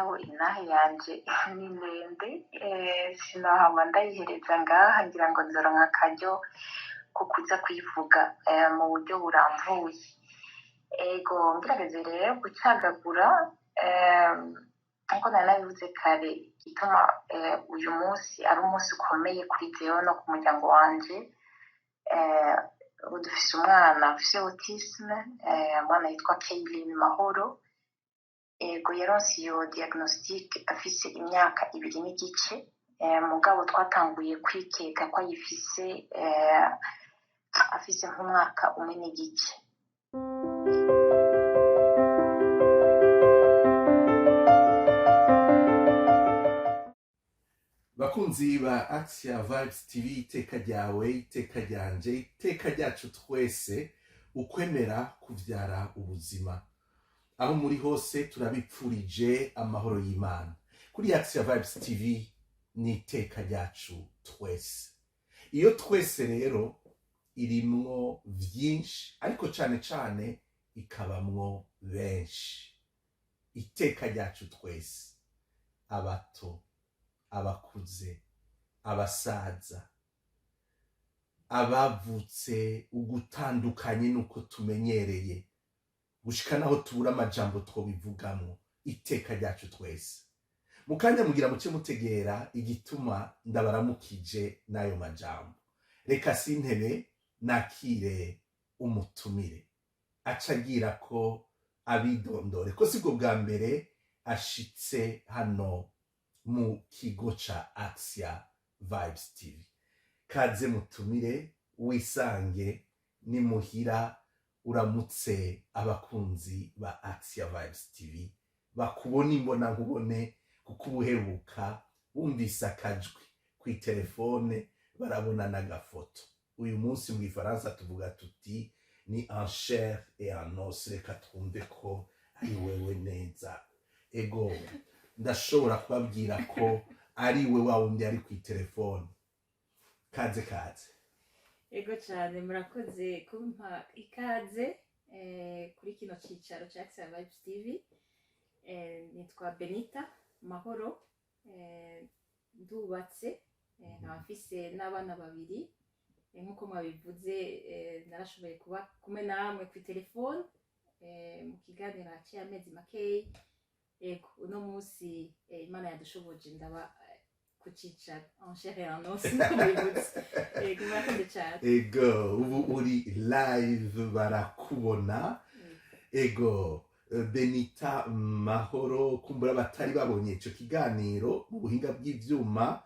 Mugabo intahe yanje ni ndende, sinohava ndayihereza ngaha. Ngira ngo nzoronka akaryo ko kuza kuyivuga mu buryo burambuye. Ego, ngerageze rero gucagagura, nkuko nari nabivuze kare, igituma uyu munsi ari umunsi ukomeye kuri jewe no ku muryango wanje. Ubu dufise umwana afise autisme, umwana yitwa Kaylin Mahoro. Ego, yaronse iyo diagnostic afise imyaka 2 n'igice, mugabo twatanguye kwikeka ko ayifise afise nk'umwaka 1 n'igice. Bakunzi ba Axia Vibes TV, iteka ryawe, iteka ryanje, iteka ryacu twese, ukwemera kuvyara ubuzima. Aho muri hose turabipfurije amahoro y'Imana. Kuri Axia Vibes TV ni iteka ryacu twese. Iyo twese rero irimwo vyinshi, ariko cane cane ikabamwo benshi. Iteka ryacu twese, abato, abakuze, abasaza, abavutse ugutandukanye n'uko tumenyereye, gushika naho tubura amajambo twobivugamwo, iteka ryacu twese. Mu kanya mugira muce mutegera igituma ndabaramukije n'ayo majambo. Reka sintebe, nakire umutumire, aca agira ko abidondore, ko sibwo bwa mbere ashitse hano mu kigo ca Axia Vibes TV. Kaze mutumire, wisange ni muhira, uramutse abakunzi ba Axia Vibes TV bakubona imbona nkubone, kuko ubuheruka bumvise akajwi kw'itelefone, barabona n'agafoto. Uyu munsi mu Gifaransa tuvuga tuti ni en chair et en os. Reka twumve ko ari wewe neza. Ego, ndashobora kubabwira ko ari we wa wundi ari kw'itelefone. Kaze, kaze. Ego cyane, murakoze kumpa ikaze kuri kino cicaro ca Axia Vibes TV. Nitwa Benita Mahoro, ndubatse, nkaba mfise n'abana babiri. Nk'uko mwabivuze, narashoboye kuba kumwe namwe kuri telefone mu kiganiro haciye amezi makeyi. Ego, uno munsi Imana yadushoboje ndaba ku cicaro en chair et en os, nkuko mubivuze. Ego, murakoze cyane. Ego, ubu uri live, barakubona. Ego, Benita Mahoro, kumbura batari babonye ico kiganiro, mu buhinga bw'ivyuma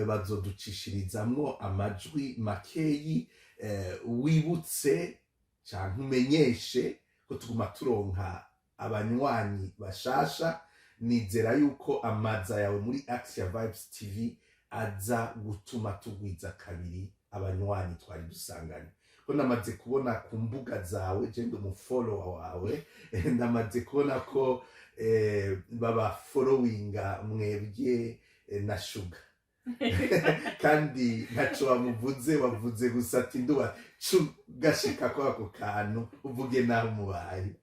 bazoducishirizamwo amajwi makeyi, wibutse canke umenyeshe ko tuguma turonka abanywanyi bashasha. Nizera yuko amaza yawe muri Axia Vibes TV aza gutuma tugwiza kabiri abanywanyi twari dusanganye, ko namaze kubona ku mbuga zawe, je ndi umufollower wawe, ndamaze kubona ko baba followinga mwebwe na Sugar, kandi ntaco wamuvuze, wavuze gusa ati nduba gashika ko ako kantu uvuge naho mubaye.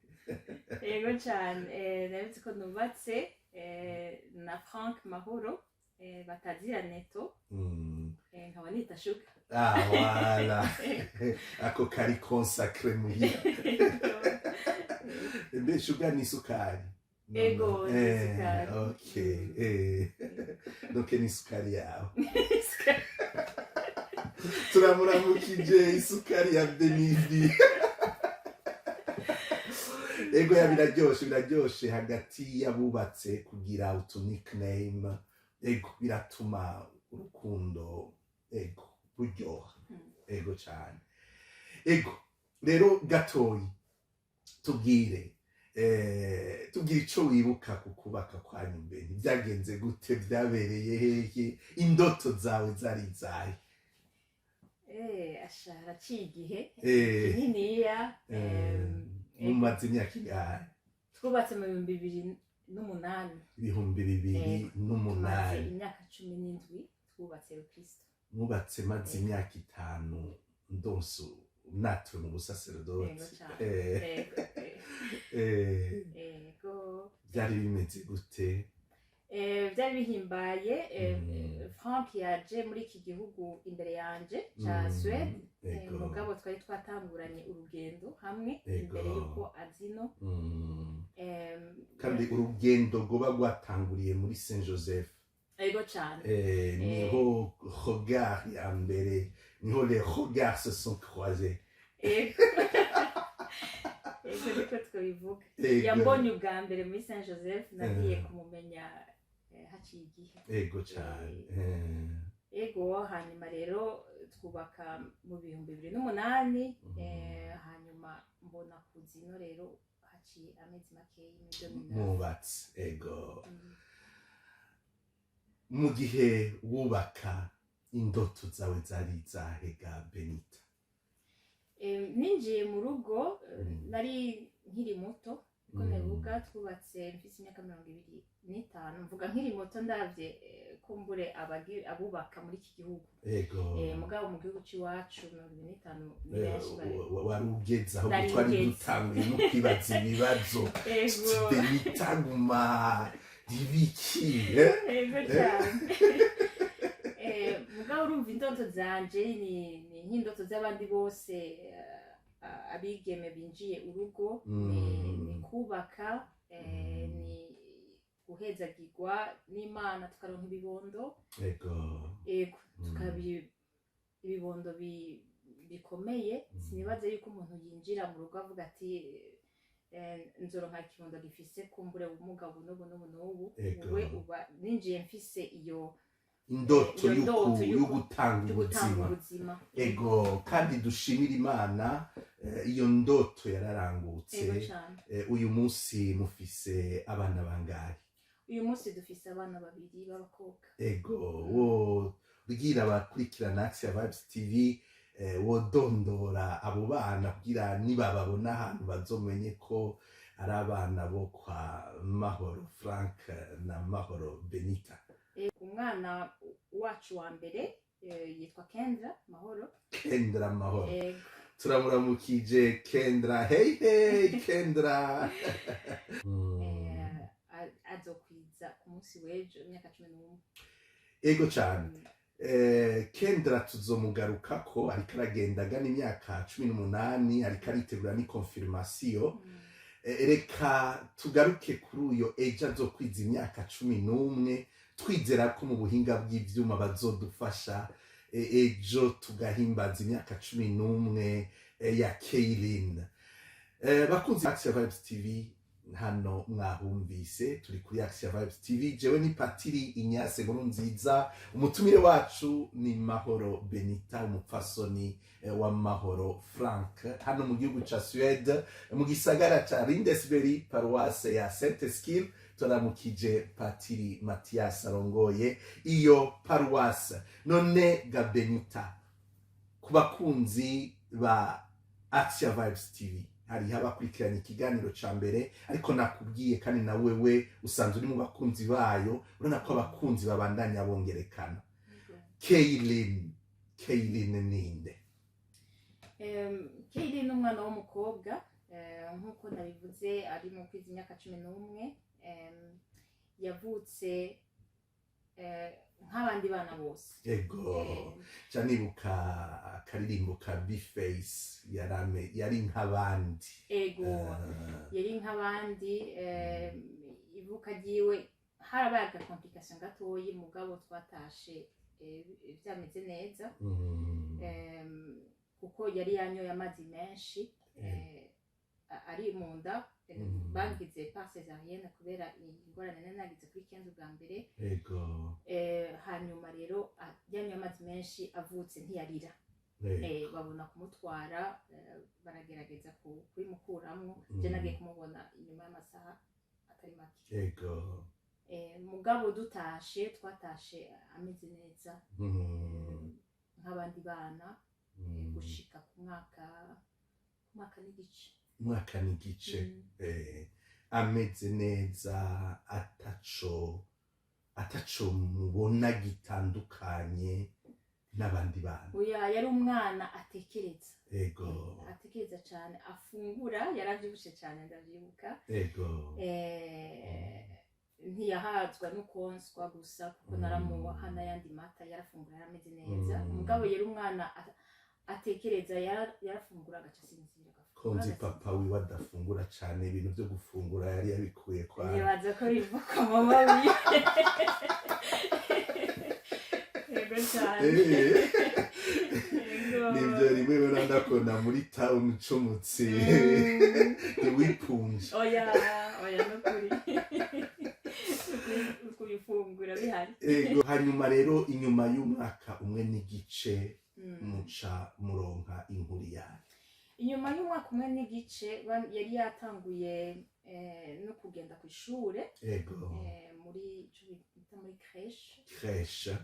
Yego cyane, nabitse ko nubatse na Frank Mahoro, batazira Neto, nkaba nita Shuga. Ah, voilà, ako kari consacré muhira. Mbe Shuga ni isukari? No, Ego, no. Ni isukari. Okay. Donc ni isukari yawe. Turamuramukije isukari ya Benidi. Ego ya, biraryoshe, biraryoshe hagati y'abubatse kugira utu nickname. Ego, biratuma urukundo, ego, ruryoha. Ego cyane. Ego rero, gatoyi tubwire, tubwire ico wibuka ku kubaka kwanyu. Mbere byagenze gute? Byabereye hehe? Indoto zawe zari izahe? Asha, haraciye igihe kininiya. Mumaze imyaka ingahe? Twubatse mu 2008. ibihumbi bibiri Tumaze n'umunani imyaka 17 twubatse rukristo. Mwubatse maze imyaka 5 ndonse natwe mu busaserodoti. Yego cane. Yego. Byari bimeze gute? Vyari bihimbaye. Frank yaje muri iki gihugu imbere yanje ca Suède. Mugabo twari twatanguranye urugendo hamwe imbere yuko azino. Kandi urugendo rwoba rwatanguriye muri Saint Joseph. Ego cane. Niho regard ya mbere, niho les regards se sont croisés. Ego, niko twabivuga. Yambonye ubwa mbere muri Saint Joseph, nagiye kumumenya haciye igihe. Ego cane. Ego, hanyuma rero twubaka mu 2008. Hanyuma mbona kuzino rero haciye amezi makeyi muri 2009. Mwubatse, ego. Mu gihe wubaka, indoto zawe zari izahe ga Benita? Ninjiye mu rugo, nari nkiri muto niko ndabivuga. Twubatse mfise imyaka 25. Mvuga nkiri muto ndavye kumbure abubaka muri iki gihugu. Mugabo mu gihugu c'iwacu 25 ni benshi bari Wari ugeze aho Nari twari ngeze. Dutanguye no kwibaza ibibazo. Benita guma ibiki, eh? Ego cyane. Mugabo urumva indoto zanje ni nk'indoto z'abandi bose, abigeme binjiye urugo, ni kubaka, ni guhezagirwa n'Imana tukaronka ibibondo. Ego, tukabi ibibondo bikomeye. Sinibaze yuko umuntu yinjira mu rugo avuga ati nzoronka ikibondo gifise kumbure ubumuga ubu n'ubu n'ubu n'ubu. We uba ninjiye mfise iyo indoto iyo ndoto yo gutanga yo gutanga ubuzima. Ubuzima. Ego, kandi dushimira Imana, iyo ndoto yararangutse. Ego cane. Uyu munsi mufise abana bangahe? Uyu munsi dufise abana babiri b'abakobwa. Ego, wo bwira abakurikirana Axia Vibes TV, wodondora abo bana kugira nibababona ahantu bazomenye ko ari abana bo kwa Mahoro Frank na Mahoro Benita. Umwana wacu wa mbere yitwa Kendra Mahoro. Kendra Mahoro. Ego. Turamuramukije Kendra. Hey hey Kendra. Azokwiza ku munsi w'ejo imyaka 11. Ego cane. Kendra tuzomugarukako, ariko aragenda agana imyaka 18, ariko aritegura ni confirmation. Reka tugaruke kuri uyo ejo azokwiza imyaka 11, twizera ko mu buhinga bw'ivyuma bazodufasha, ejo tugahimbaza imyaka 11 ya Kaylin. Bakunzi Axia Vibes TV, hano mwahumvise turi kuri Axia Vibes TV. Jewe ni Patiri Inyase Nkuru Nziza, umutumire wacu ni Mahoro Benita, umupfasoni wa Mahoro Frank, hano mu gihugu ca Suède, mu gisagara ca Lindesberg, paruwase ya Saint Eskil. Turamukije Patiri Mathias arongoye iyo paruwase. None ga Benita, ku bakunzi ba Axia Vibes TV, hariho abakurikirana ikiganiro ca mbere, ariko nakubwiye kandi na wewe usanzwe uri mu bakunzi bayo, urabona ko abakunzi babandanya bongerekana. Kaylin, Kaylin ninde? Kaylin ni umwana w'umukobwa, nk'uko nabivuze ari mu kwiza imyaka 11. Yavutse nk'abandi bana bose. Ca nibuka akaririmbo ka Bface, yarame yari nk'abandi. Ego. Yari nk'abandi. Ivuka ryiwe harabaye aga complication gatoyi, mugabo twatashe vyameze neza. Kuko yari yanyoye amazi menshi ari mu nda. Bagize par césarienne kubera ingorane nari nagize kuri 15 bwa mbere. Hanyuma rero yanyoye amazi menshi, avutse ntiyarira. Babona kumutwara, baragerageza kubimukuramwo. Je nagiye kumubona inyuma y'amasaha atari make. Mugabo dutashe, twatashe ameze neza nk'abandi bana, gushika ku mwaka n'igice. Umwaka n'igice. Ameze neza, ataco mubona gitandukanye n'abandi bana? Oya, yari umwana atekereza. Atekereza cyane, afungura, yaravyibushe cyane, ndavyibuka. Ntiyahazwa no konswa gusa, kuko naramuha n'ayandi mata, yarafungura, yarameze neza. Mugabo yari umwana atekereza, yarafungura agaca asinzira, agafungura, Ko nzi agasinzira. Papa wiwe adafungura cane, ibintu byo gufungura yari yabikuye kwa Nibaza ko biva kwa mama wiwe, yego cyane. Yego. Nibyo, rimwe rero ndakunda muri town ucomotse ntiwipunje. Oya, oya, nukuri kubifungura bihari. Ego, hanyuma rero inyuma y'umwaka umwe n'igice muca muronka inkuru yayo. Inyuma y'umwaka umwe n'igice yari yatanguye no kugenda ku ishure, muri ico bita muri crèche. Crèche.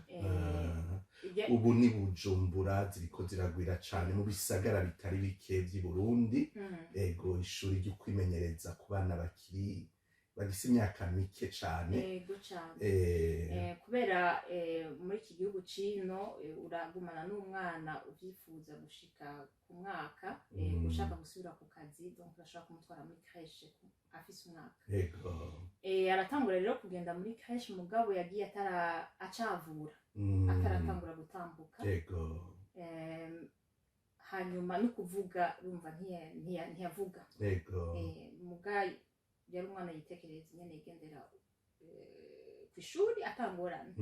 Ubu ni Bujumbura ziriko ziragwira cane mu bisagara bitari bike vy'i Burundi. Ego, ishuri ryo kwimenyereza ku bana bakiri bagise imyaka mike cane. Ego cane. Kubera muri iki gihugu cino uragumana n'umwana uvyifuza gushika ku mwaka, ushaka gusubira ku kazi, donc urashobora kumutwara muri crèche afise umwaka. Aratangura rero kugenda muri crèche, mugabo yagiye atara acavura, ataratangura gutambuka. Hanyuma no kuvuga urumva ntiyavuga. Muga yari umwana yitekereza nyene, yigendera kw'ishuri atangorane.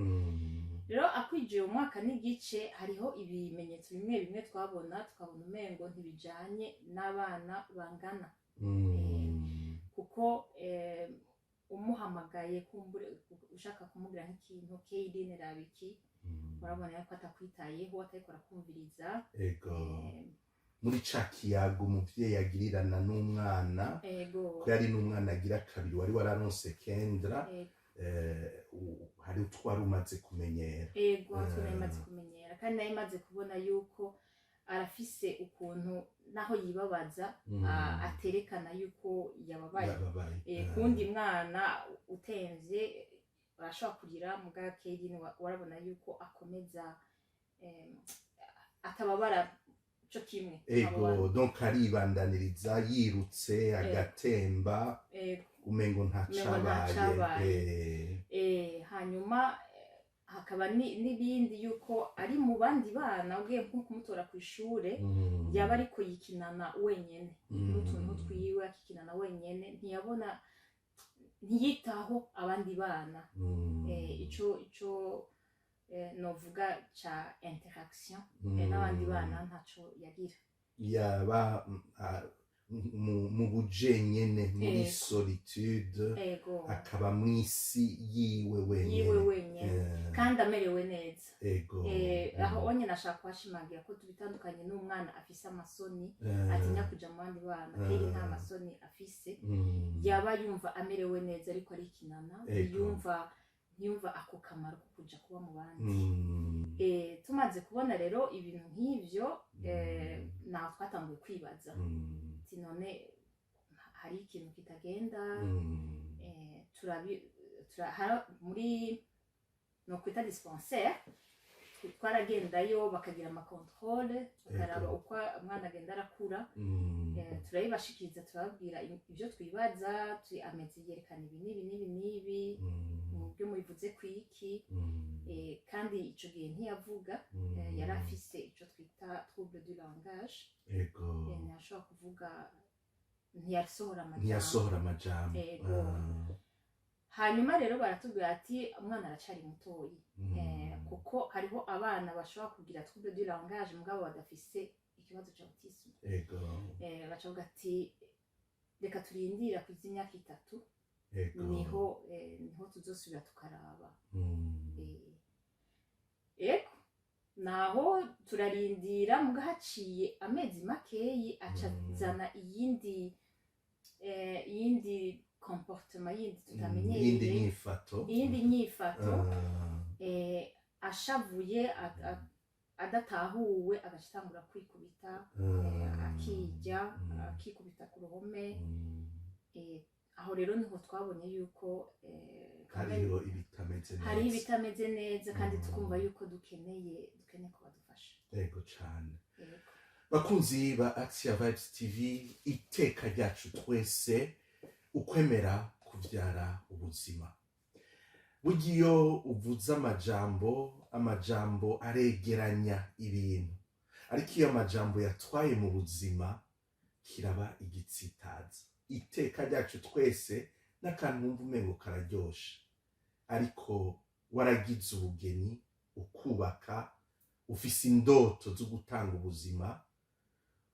Rero akwijiye umwaka n'igice, hariho ibimenyetso bimwe bimwe twabona, tukabona umengo ntibijanye n'abana bangana, kuko umuhamagaye, kumbure ushaka kumubwira nk'ikintu, "Keidin, raba iki," urabona ko atakwitayeho, atariko arakumviriza. Muri ca kiyago umuvyeyi agirirana n'umwana, ko yari n'umwana agira kabiri, wari wararonse Kendra, hari utwo wari umaze kumenyera. Ego, hatwe nari maze kumenyera, kandi nari maze kubona yuko arafise ukuntu naho yibabaza, aterekana yuko yababaye. Yababaye. Kuwundi mwana utemvye arashobora kurira, muga Keidin warabona yuko akomeza, atababara co kimwe abo bana. Donc aribandaniriza yirutse agatemba, umengo nta Umengo nta cabaye. cabaye. Hanyuma hakaba n'ibindi yuko ari mu bandi bana, ugiye nko kumutora ku ishure, yaba ariko yikinana wenyene n'utuntu twiwe, akikinana wenyene, ntiyabona, ntiyitaho abandi bana. Ico novuga ca interaction n'abandi bana ntaco yagira. Yaba mu bujenyene, muri solitude, akaba mw'isi yiwe wenyene. Yiwe wenyene, kandi amerewe neza. Aho onye nashaka kuhashimangira ko tubitandukanye n'umwana afise amasoni, atinya kuja mu bandi bana. Keri nta masoni afise, yaba yumva amerewe neza ariko arikinana, ntiyumva ako kamaro ko kuja kuba mu bandi. Tumaze kubona rero ibintu nk'ivyo, naho twatanguye kwibaza ati none hari ikintu kitagenda. Muri nokwita dispensaire, twaragendayo bakagira ama contrôles, tukaraba uko umwana agenda arakura. Turabibashikiriza, turababwira ibyo twibaza, ameze yerekana ibi n'ibi n'ibi n'ibi, mu byo mubivuze kwiki. Kandi ico gihe ntiyavuga, yari afise ico twita trouble du langage. Ntiyashobora kuvuga, ntiyasohora amajambo. Ntiyasohora amajambo. Ego. Hanyuma rero baratubwira ati umwana aracari mutoyi, kuko hariho abana bashobora kugira trouble du langage mugabo badafise ikibazo ca autisme. Baca bavuga ati reka turindira kwiza imyaka 3, niho tuzosubira tukaraba. Ego, naho turarindira, muga haciye amezi makeyi aca zana iyindi comportement yindi Iyindi tutamenyereye. Nyifato. Iyindi nyifato. Ashavuye, adatahuwe, agaca atangura kwikubita, akirya, akikubita ku ruhome. Aho rero niho twabonye yuko hariho ibitameze hariho neza. Ibitameze neza, kandi tukumva yuko dukeneye ko badufasha. Ego cane. Yego. Bakunzi ba Axia Vibes TV, iteka ryacu twese, ukwemera kuvyara ubuzima. Burya iyo uvuze amajambo, amajambo aregeranya ibintu, ariko iyo amajambo yatwaye mu buzima, kiraba igitsitaza. Iteka ryacu twese n'akantu wumva umengo kararyoshe, ariko waragize ubugeni, ukubaka, ufise indoto zo gutanga ubuzima,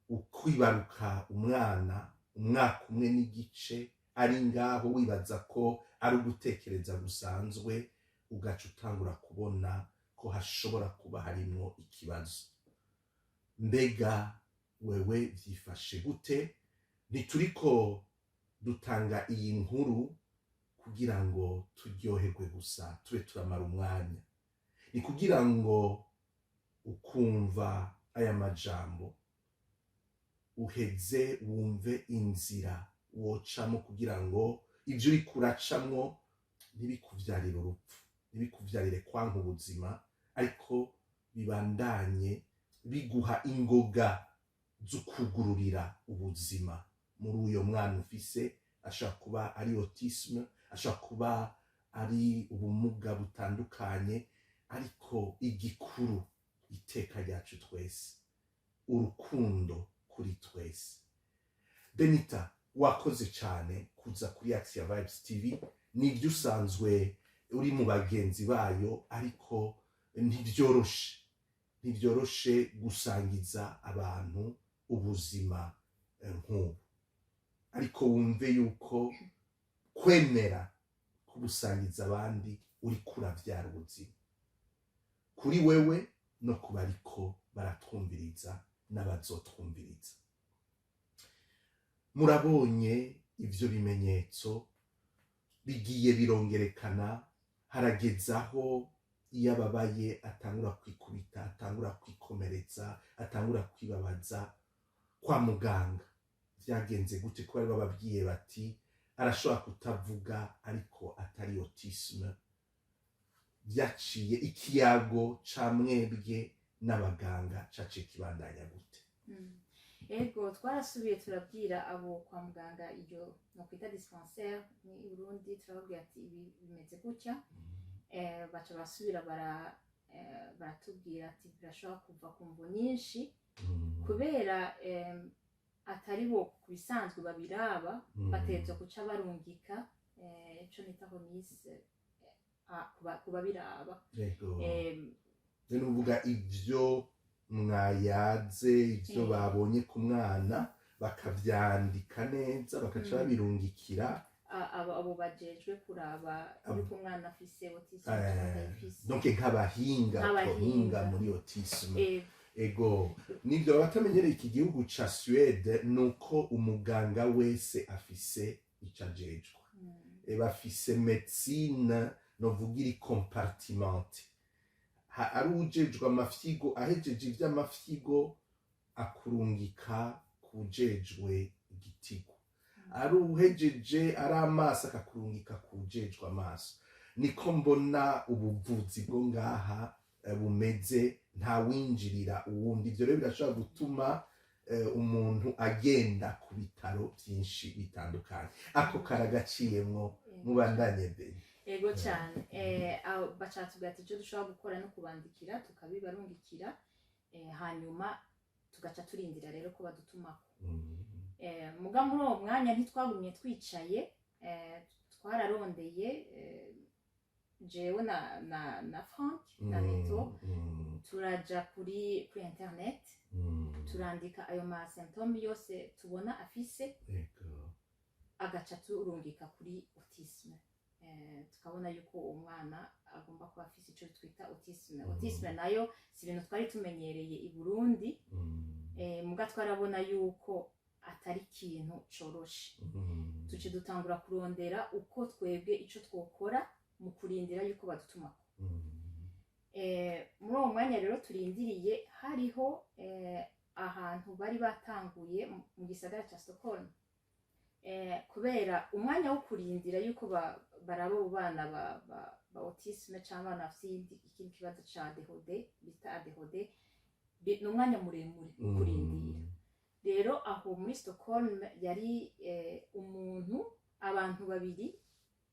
ukwibaruka umwana umwaka umwe n'igice ari ngaho, wibaza ko ari ugutekereza gusanzwe, ugaca utangura kubona ko hashobora kuba harimwo ikibazo. Mbega wewe vyifashe gute? Ntituriko dutanga iyi nkuru kugira ngo turyoherwe gusa, tube turamara umwanya. Ni kugira ngo ukumva aya majambo, uheze wumve inzira wocamo kugira ngo ibyo uriko uracamwo ntibikuvyarire urupfu, ntibikuvyarire kwanka ubuzima, ariko bibandanye biguha ingoga zo kugururira ubuzima muri uyo mwana ufise. Ashobora kuba ari autisme, ashobora kuba ari ubumuga butandukanye, ariko igikuru, iteka ryacu twese, urukundo kuri twese. Benita, wakoze cyane kuza kuri Axia Vibes TV. Nibyo, usanzwe uri mu bagenzi bayo, ariko ntibyoroshe, ntibyoroshe gusangiza abantu ubuzima nk'ubu, ariko wumve yuko kwemera kubusangiza abandi uriko uravyara ubuzima kuri wewe no ku bariko baratwumviriza n'abazotwumviriza. Murabonye ivyo bimenyetso bigiye birongerekana. Harageze aho iyo ababaye atangura kwikubita, atangura kwikomeretsa, atangura kwibabaza. Kwa muganga vyagenze gute, ko bari bababwiye bati arashobora kutavuga ariko atari autisme? Vyaciye ikiyago ca mwebwe n'abaganga caciye kibandanya gute? Ego, twarasubiye turabwira abo kwa muganga, iyo nokwita dispensaire ni i Burundi, turababwira ati ibi bimeze gutya. Baca basubira baratubwira ati birashobora kuva ku mvo nyinshi, kubera atari bo ku bisanzwe babiraba, bategerezwa guca barungika ico nita remise ku babiraba. Ni ukuvuga ivyo mwayaze, ivyo babonye ku mwana, bakavyandika neza, bakaca babirungikira abo bajejwe kuraba yuko umwana afise autisme canke atayifise. Donc nk'abahinga. Nk'abahinga. Bahinga muri autisme. Ego, nivyo, abatamenyereye iki gihugu ca Suède, nuko umuganga wese afise ico ajejwe. Bafise médecine novuga iri compartimentée. Ari uwujejwe amafyigo, ahejeje ivy'amafyigo akurungika kujejwe igitigu, ari uhejeje ari amaso akakurungika kujejwe amaso. Niko mbona ubuvuzi bwo ngaha bumeze, ntawinjirira uwundi. Ivyo rero birashobora gutuma umuntu agenda ku bitaro byinshi bitandukanye. Ako karagaciyemwo. Mubandanye, Beni. Ego cyane. Baca batubwira ati icyo dushobora gukora no kubandikira, tukabibarungikira, hanyuma tugaca turindira rero ko badutumako. Muga muri uwo mwanya ntitwagumye twicaye, twararondeye, jewe na Frank na Neto, turaja kuri internet, turandika ayo ma symptômes yose tubona afise, agaca turungika kuri autisme. Tukabona yuko uwo mwana agomba kuba afise ico twita autisme. Autisme nayo si ibintu twari tumenyereye i Burundi, muga twarabona yuko atari ikintu coroshe. Tuce dutangura kurondera uko twebwe ico twokora mu kurindira yuko badutumako. Muri uwo mwanya rero turindiriye, hariho ahantu bari batanguye mu gisagara ca Stockholm. Kubera umwanya wo kurindira yuko baraba abo bana ba autisme cyangwa abana bafite ikindi kibazo ca ADHD bita ADHD, ni umwanya muremure wo kurindira. Rero aho muri Stockholm yari umuntu, abantu babiri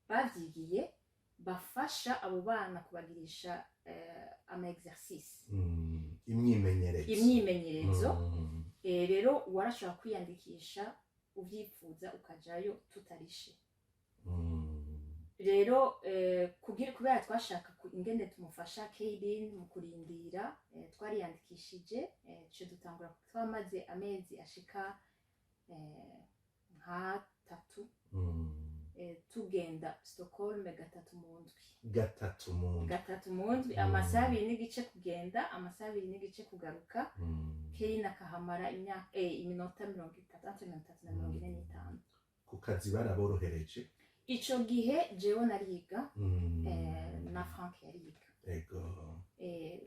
bavyigiye. Bafasha abo bana kubagirisha ama exercice. Imyimenyerezo. Imyimenyerezo. Rero warashobora kwiyandikisha uvyifuza, ukajayo tutarishe. Rero kubera twashaka ingene tumufasha Kaylin mu kurindira, twariyandikishije, ce dutangura. Twamaze amezi ashika nka 3 tugenda Stockholm gatatu mu ndwi. Gatatu mu ndwi. Gatatu mu ndwi. Amasaha 2.5 kugenda, amasaha 2.5 kugaruka. Kaylin akahamara imyaka iminota 30, entre 30 na 45. Ku kazi baraborohereje? Ico gihe jewe nariga, na Frank yariga.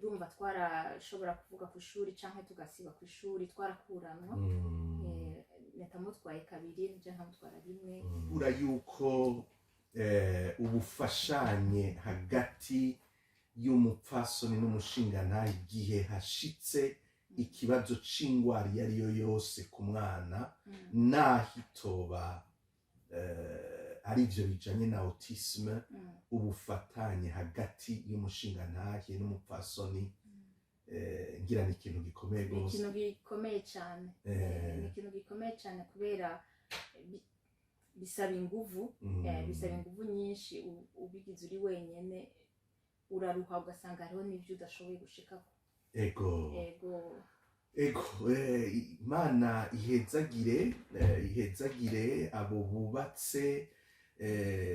Urumva twarashobora kuvuga ku ishuri canke tugasiba ku ishuri, twarakuranwa. Natamutwaye kabiri, nje nkamutwara rimwe. Ura yuko ubufashanye hagati y'umupfasoni n'umushingantahe igihe hashitse ikibazo c'ingwara iyo ari yo yose ku mwana, naho itoba ari ivyo bijanye na autisme, ubufatanye hagati y'umushingantahe n'umupfasoni, ngira ni ikintu gikomeye Ni gose. ikintu gikomeye cyane. Ni ikintu gikomeye cyane kubera bisaba inguvu. Bisaba inguvu nyinshi. Ubigize uri wenyene uraruha, ugasanga hariho n'ibyo udashoboye gushikako. Ego. Ego, Imana ihezagire, ihezagire abo bubatse,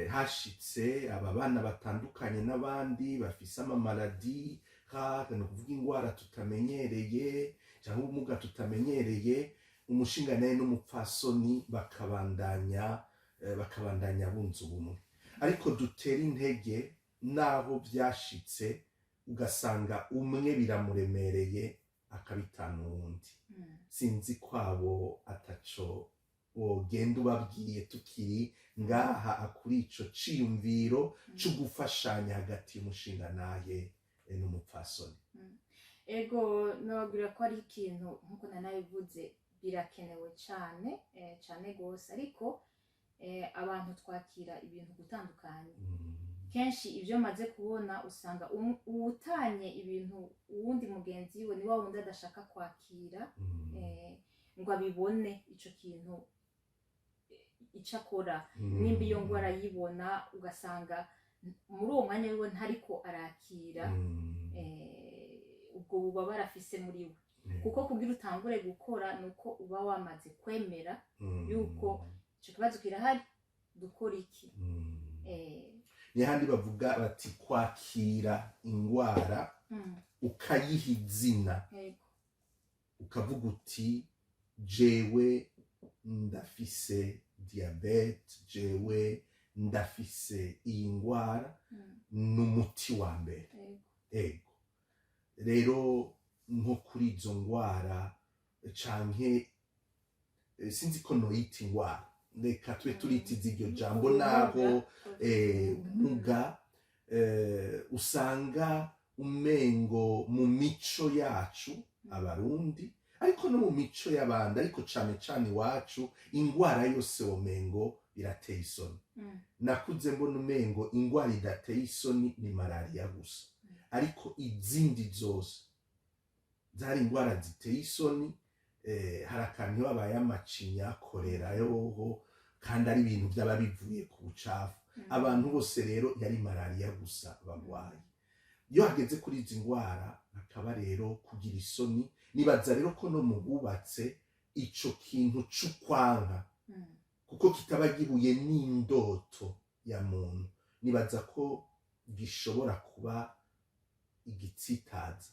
hashitse aba bana batandukanye n'abandi bafise ama maladies rares, ni ukuvuga ingwara tutamenyereye cyangwa ubumuga tutamenyereye, umushingantahe n'umupfasoni bakabandanya bunze ubumwe. Ariko dutera intege n'aho byashitse ugasanga umwe biramuremereye akabitana uwundi. Sinzi kwabo ataco wogenda ubabwiye tukiri ngaha kuri ico ciyumviro co gufashanya hagati y'umushingantahe n'umupfasoni. Ego, nababwira ko ari ikintu, nkuko nanabivuze, birakenewe cyane, cyane rwose, ariko abantu twakira ibintu gutandukanye. Kenshi ibyo maze kubona, usanga uwutanye ibintu uwundi mugenzi we ni wa wundi adashaka kwakira ngo abibone ico kintu, ico akora. Nimba iyo ngwara ayibona, ugasanga muri uwo mwanya wiwe ntariko arakira ubwo bubabare afise muri we, kuko kugira utangure gukora ni uko uba wamaze kwemera yuko ico kibazo kirahari, dukora iki? Ni handi bavuga bati kwakira ingwara ukayiha izina, ukavuga uti jewe ndafise diabète, jewe ndafise iyi ngwara, ni umuti wa mbere. Ego, rero nko kuri izo ngwara canke sinzi ko noyita ingwara, reka tube turitiza iryo jambo naho ubumuga, usanga umengo mu mico yacu Abarundi, ariko no mu mico y'abandi, ariko cane cane iwacu, ingwara yose womengo birateye isoni. Nakuze mbona umengo ingwara idateye isoni ni malariya gusa, ariko izindi zose zari ingwara ziteye isoni. Hari akantu iyo habaye amacinya, korera yoho, kandi ari ibintu byaba bivuye ku bucafu. Abantu bose rero yari malariya gusa bagwaye. Iyo hageze kuri izi ndwara hakaba rero kugira isoni. Nibaza rero ko no mu bubatse ico kintu c'ukwanka, kuko kitaba gihuye n'indoto ya muntu, nibaza ko gishobora kuba igitsitaza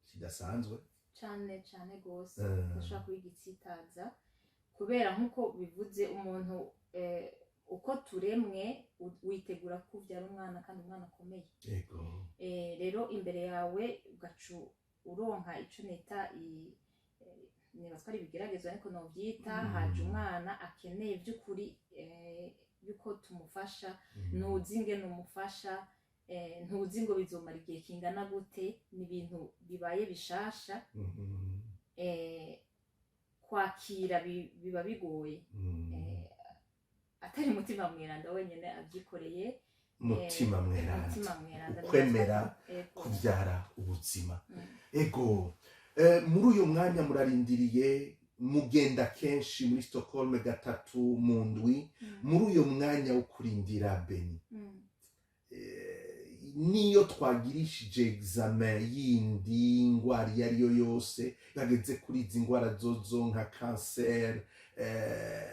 kidasanzwe. Cane cane gose. Gashobora kuba igitsitaza kubera, nk'uko bivuze, umuntu uko turemwe, witegura ko uvyara umwana, kandi umwana akomeye. Rero imbere yawe ugaca uronka ico nita nibaza ko ari ibigeragezo, ariko novyita, haje umwana akeneye by'ukuri yuko tumufasha. Ntuzi ingene umufasha, ntuzi ngo bizomara igihe kingana gute, ni ibintu bibaye bishasha. Kwakira biba bigoye. Atari Mutima Mweranda wenyine abyikoreye. Mutima mweranda. Mutima mweranda. Ukwemera Ego. kubyara ubuzima. Ego. Muri uyu mwanya murarindiriye, mugenda kenshi muri Stockholm, gatatu mu ndwi. Muri uyu mwanya wo kurindira, Beni, niyo twagirishije examen yindi ngwara iyo ari yo yose, bageze kuri izi ngwara zozo nka kanseri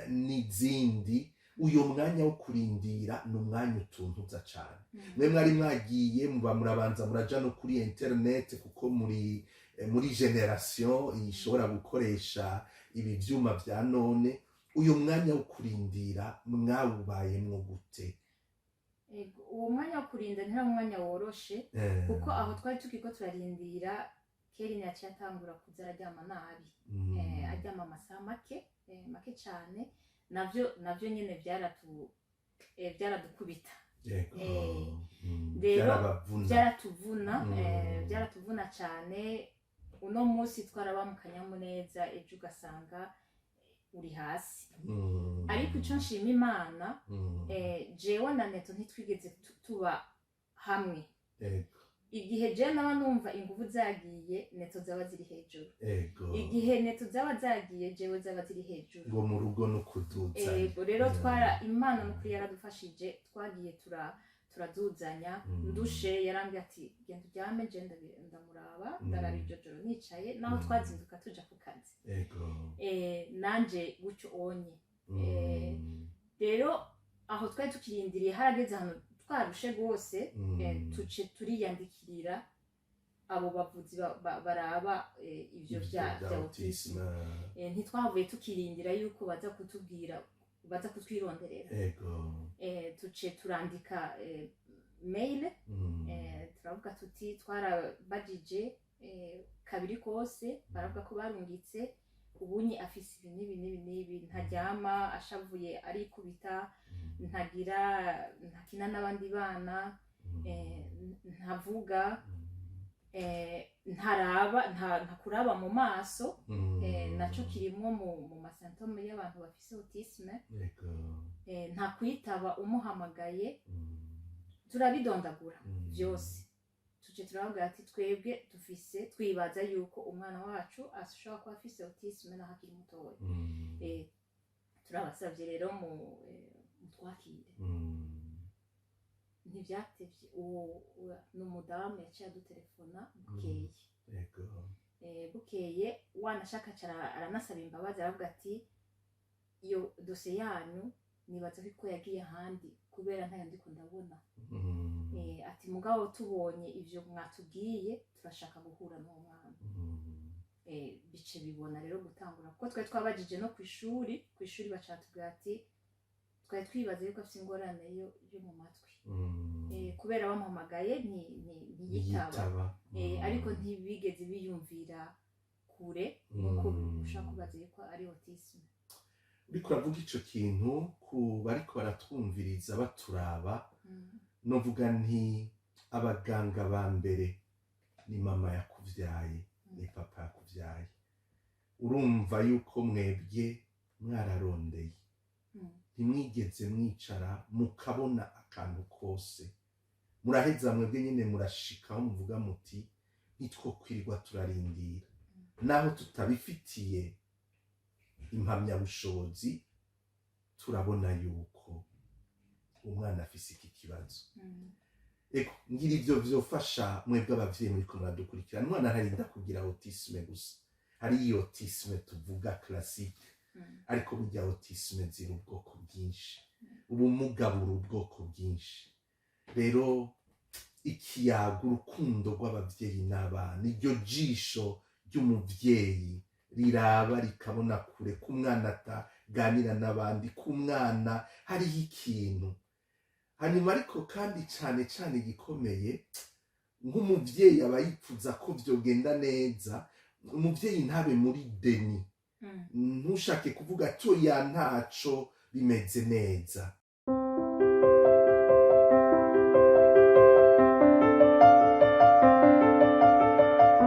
n'izindi, uyu mwanya wo kurindira ni umwanya utuntuza cane. Mwe mwari mwagiye muba murabanza muraja no kuri internet, kuko muri génération ishobora gukoresha ibi vyuma vya none. Uyu mwanya wo kurindira mwawubayemwo gute? Ego, uwo mwanya wo kurinda ntari umwanya woroshe, kuko aho twari tukiko turarindira, Kelly yaciye atangura kuza araryama nabi. Aryama amasaha make, make cane. Navyo nyene vyaradukubita. Rero Byarabavuna. Byaratuvuna. Byaratuvuna cane. Uno munsi twaraba mu kanyamuneza, ejo ugasanga uri hasi. Ariko ico nshima Imana, jewe na Neto ntitwigeze tuba hamwe. Igihe jewe naba numva inguvu zagiye, Neto zaba ziri hejuru. Igihe Neto zaba zagiye, jewe zaba ziri hejuru. Ngo mu rugo no kuduzanya. Ego, rero twara Imana nukuri yaradufashije, twagiye turaduzanya. Ndushe, yarambwiye ati: "Genda uryame, je ndamuraba." Ndarara iryo joro nicaye, naho twazinduka tuja ku kazi. Nanje gutyo onye. Rero aho twari tukirindiriye, harageze ahantu twarushe rwose, tuce turiyandikirira abo bavuzi baraba ivyo vya autisme. Ntitwavuye tukirindira yuko baza kutubwira, baza kutwironderera. Tuce turandika mail. Turavuga tuti twarabajije kabiri kose, baravuga ko barungitse, ubunye afise ibi n'ibi n'ibi n'ibi, ntaryama, ashavuye arikubita, ntagira, ntakina n'abandi bana, ntavuga, ntaraba, ntakuraba mu maso. Naco kirimwo mu ma symptômes y'abantu bafise autisme. Nta kwitaba umuhamagaye. Turabidondagura vyose, tuje turavuga ati twebwe dufise, twibaza yuko umwana wacu ashobora kuba afise autisme naho akiri mutoya. Turabasavye rero mu mutwakire. Ntivyatevye, uwo ni umudamu yaciye adutelefona bukeye. Bukeye wanashaka aca aranasaba imbabazi, aravuga ati: "Iyo dosiye yanyu nibaza ko yagiye ahandi, kubera ntayo ndiko ndabona." Ati: "Mugabo tubonye ivyo mwatubwiye, turashaka guhura n'uwo mwana." Bice bibona rero gutangura, kuko twari twabajije no kw'ishuri. Kw'ishuri baca batubwira ati twari twibaza yuko afite ingorane yo mu matwi. Kubera bamuhamagaye ntiyitaba. Yitaba. Ariko ntibigeze biyumvira kure nkuko ushobora kubaza yuko ari autisme. Uriko uravuga ico kintu, ku bariko baratwumviriza, baturaba, novuga nti abaganga ba mbere ni mama yakuvyaye, ni papa yakuvyaye. Urumva yuko mwebwe mwararondeye, ntimwigeze mwicara mukabona akantu kose, muraheza mwebwe nyine murashikaho muvuga muti ntitwokwirirwa turarindira, naho tutabifitiye impamyabushobozi, turabona yuko umwana afise iki kibazo. Ego, ngira ivyo vyofasha mwebwe abavyeyi muriko muradukurikirana. Umwana ntarinda kugira autisme gusa. Hari iyo autisme tuvuga classique, ariko burya autisme ziri ubwoko bwinshi, ubumuga buri ubwoko bwinshi. Rero ikiyago, urukundo rw'abavyeyi n'abana, iryo jisho ry'umuvyeyi riraba rikabona kure ko umwana ataganira n'abandi, ko umwana hariho ikintu. Hanyuma ariko kandi cane cane igikomeye, nk'umuvyeyi aba yipfuza ko vyogenda neza. Umuvyeyi ntabe muri déni. Ntushake kuvuga ati: "Oya, ntaco, bimeze neza."